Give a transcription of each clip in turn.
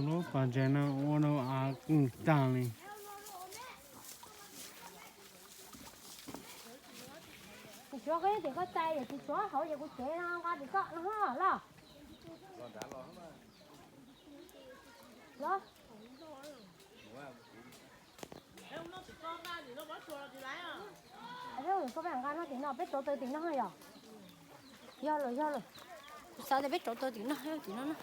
Lub pas ntses no ua rau av qeej tag li. Kuv suav koj tim koj tais, yog tsis suav hauv ces kuv tsev no nqa tim koj no los. Los. Koj nqa no tim no, peb rauv taws tim no yom. Yog lawm, yog lawm. Kuv xav tias peb rauv taws tim no, tim no na.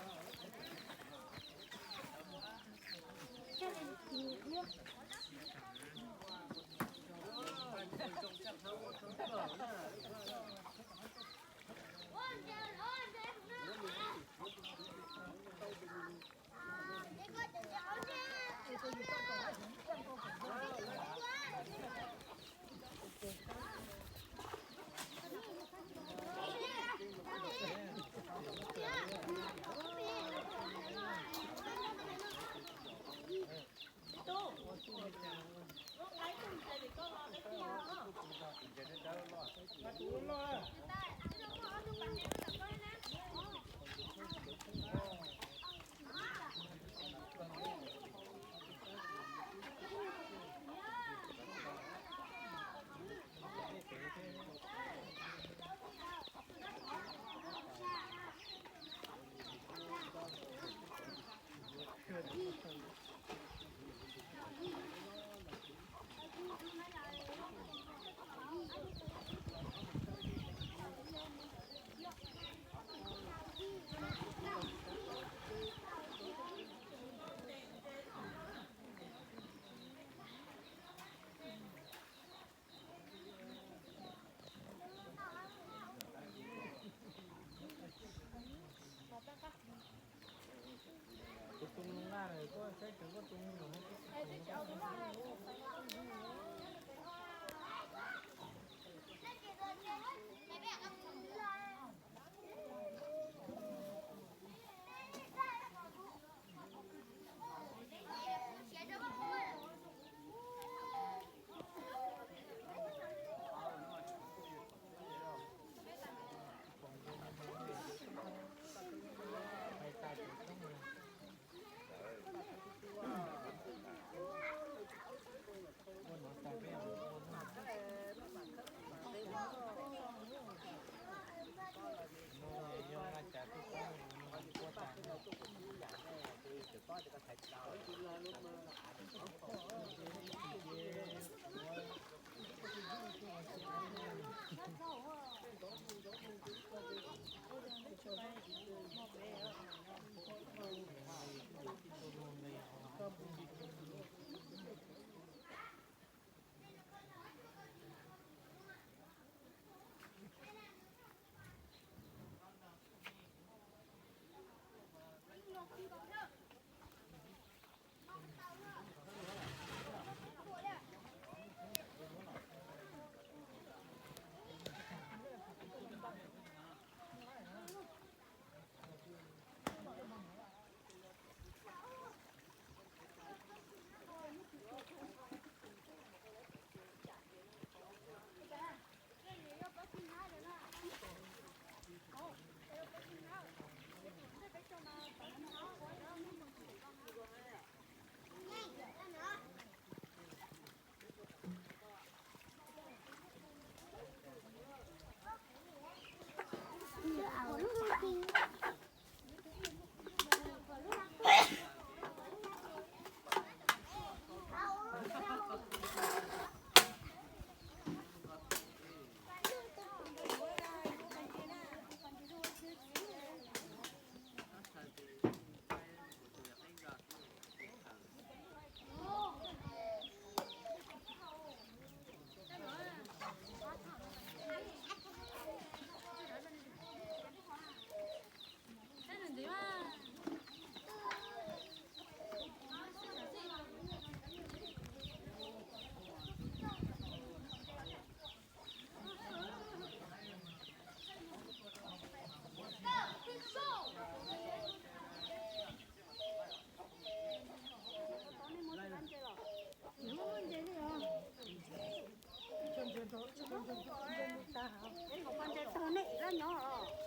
Ntses tag ne, laj nyob os.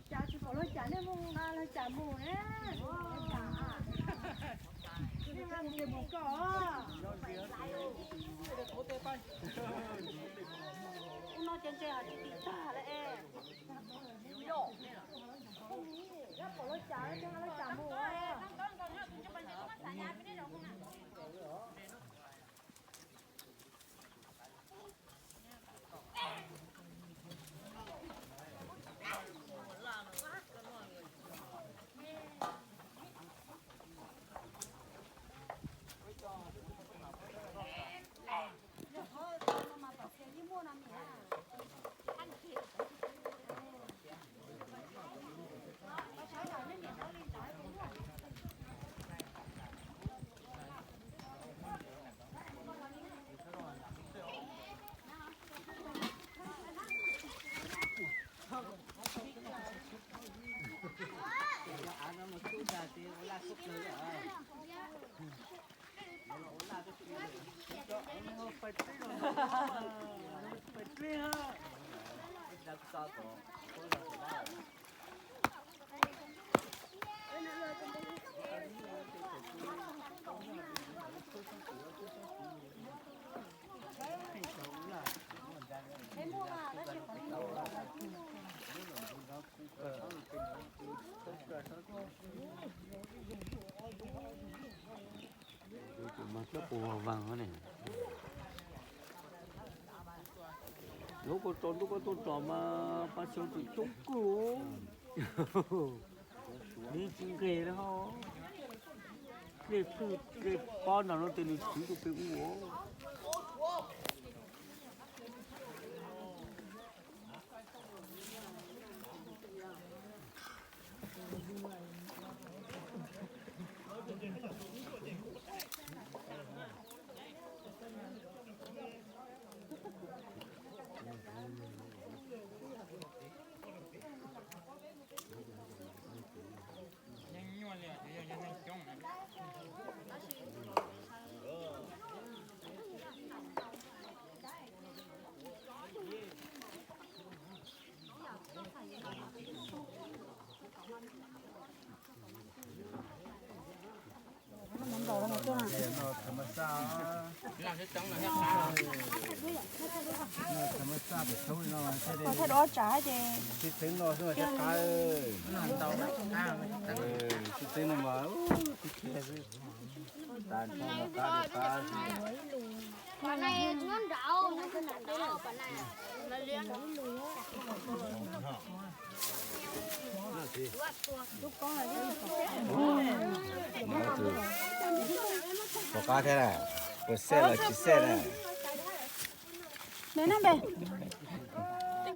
Cas tsis pom lawv cas, nej mus nqa lawv cas mus ne. Ub, no ces ntse hais tsis tim tag lawm es. Yog pom lawv cas ces lawv cas mus. Mas txawj pus vag vag ne. Lub ko tso ntuj ko tuaj tso mas pab xyov tseem coob kawg. Nws tsis nqes li ho. Dlej plhwj dlej pob nrog no tes nws txwv rau pem ub. Thaij duab tsam ces sib txeeb no xwb thiaj qab. Sib txeeb no mas tib kiag xwb. Qab qab. Rov qab thiab na, puas xej los tsis xej na. Neb nab npe.